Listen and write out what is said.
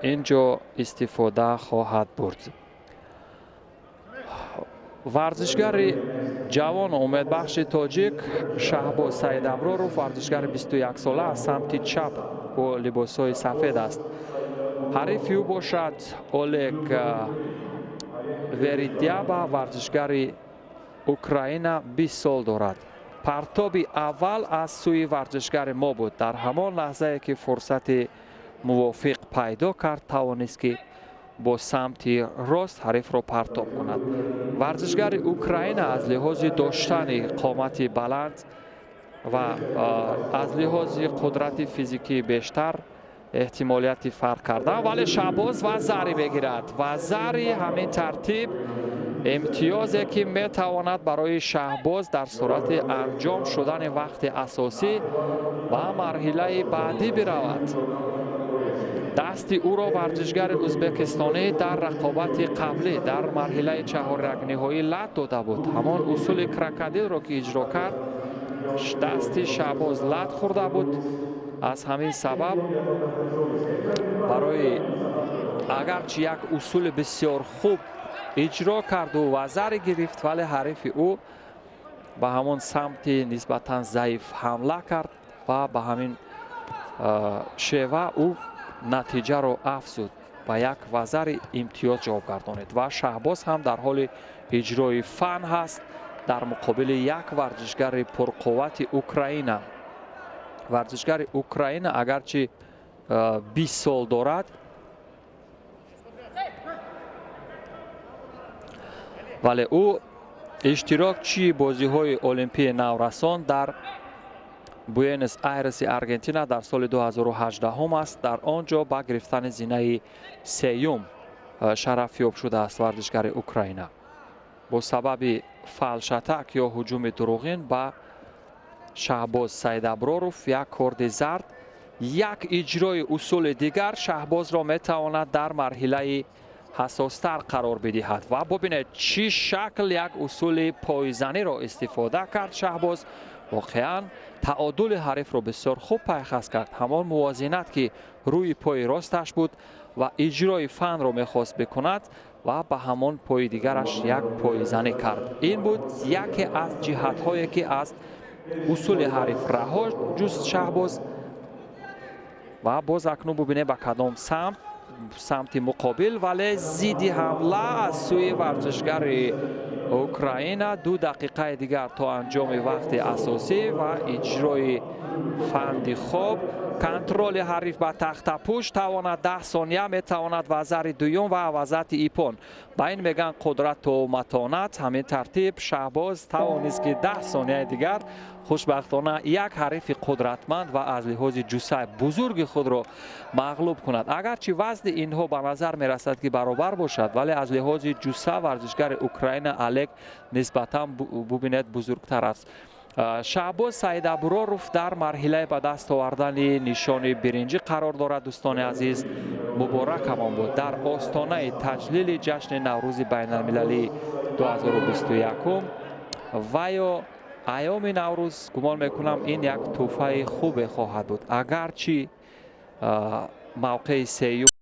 Ин ҷо истифода хоҳад бурд. Варзишгари ҷавону умедбахши тоҷик Шаҳбоз Саидаброров, варзишгари 21 сола, аз самти чап бо либосҳои сафед аст. Ҳарифи ӯ бошад Олег Веридяба, варзишгари Украина, 20 сол дорад. Партоби аввал аз сӯи варзишгари мо буд. Дар ҳамон лаҳзае ки фурсати мувофиқ пайдо кард, тавонист, ки бо самти рост ҳарифро партоб кунад. Варзишгари Украина аз лиҳози доштани қомати баланд ва аз лиҳози қудрати физикии бештар эҳтимолияти фарқ кардан, вале Шаҳбоз вазари мегирад. Вазари, ҳамин тартиб имтиёзе, ки метавонад барои Шаҳбоз дар сурати анҷом шудани вақти асосӣ ба марҳилаи баъдӣ биравад. Дасти ӯро варзишгари ӯзбекистонӣ дар рақобати қаблӣ дар марҳилаи чаҳорякниҳоӣ лат дода буд. Ҳамон усули крокодилро, ки иҷро кард, дасти Шаҳбоз лат хӯрда буд. Аз ҳамин сабаб барои агарчи як усули бисёр хуб иҷро карду вазари гирифт, вале ҳарифи ӯ ба ҳамон самти нисбатан заиф ҳамла кард ва ба ҳамин шева ӯ натиҷаро афзуд, ба як вазари имтиёз ҷавоб гардонид. Ва Шаҳбоз ҳам дар ҳоли иҷрои фан ҳаст дар муқобили як варзишгари пурқуввати Украина. Варзишгари Украина агарчи 20 сол дорад, вале ӯ иштирокчии бозиҳои олимпии наврасон дар Буэнос Айреси Аргентина дар соли 2018 аст. Дар он ҷо ба гирифтани зинаи сеюм шарафёб шудааст. Варзишгари Украина бо сабаби фалшатак ё ҳуҷуми дурӯғин ба Шаҳбоз Саидаброров як корди зард. Як иҷрои усули дигар Шаҳбозро метавонад дар марҳилаи ҳассостар қарор бидиҳад. Ва бубинед, чӣ шакл як усули пойзаниро истифода кард Шаҳбоз. Воқеан, таодули ҳарифро бисёр хуб пайхас кард. Ҳамон мувозинат, ки рӯи пои росташ буд ва иҷрои фанро мехост бикунад, ва ба ҳамон пои дигараш як пойзанӣ кард. Ин буд яке аз ҷиҳатҳое, ки аз усули ҳариф раҳо ҷуст Шаҳбоз. Ва боз акнун бубинем, ба кадом самт, самти муқобил, вале зидди ҳамла аз сӯи варзишгари Украина. 2 дақиқаи дигар то анҷоми вақти асосӣ ва иҷрои фанди хоб. Контроли ҳариф ба тахтапӯш тавонад 10 сония, метавонад вазари дуюм ва вазати ипон. Ба ин мегӯянд қудрату матонат. Ҳамин тартиб Шаҳбоз тавонист, ки 10 сонияи дигар, хушбахтона, як ҳарифи қудратманд ва аз лиҳози ҷусса бузурги худро мағлуб кунад. Агарчи вазни инҳо ба назар мерасад, ки баробар бошад, вале аз лиҳози ҷусса варзишгари Украина Олег нисбатан, бубинед, бузургтар аст. Шаҳбоз Саидаброров дар марҳилаи ба даст овардани нишони биринҷӣ қарор дорад. Дӯстони азиз, муборакамон буд. Дар остонаи таҷлили ҷашни Наврӯзи байналмилалии 2021 ва ё айёми Наврӯз, гумон мекунам, ин як тӯҳфаи хубе хоҳад буд, агарчи мавқеи сеюм.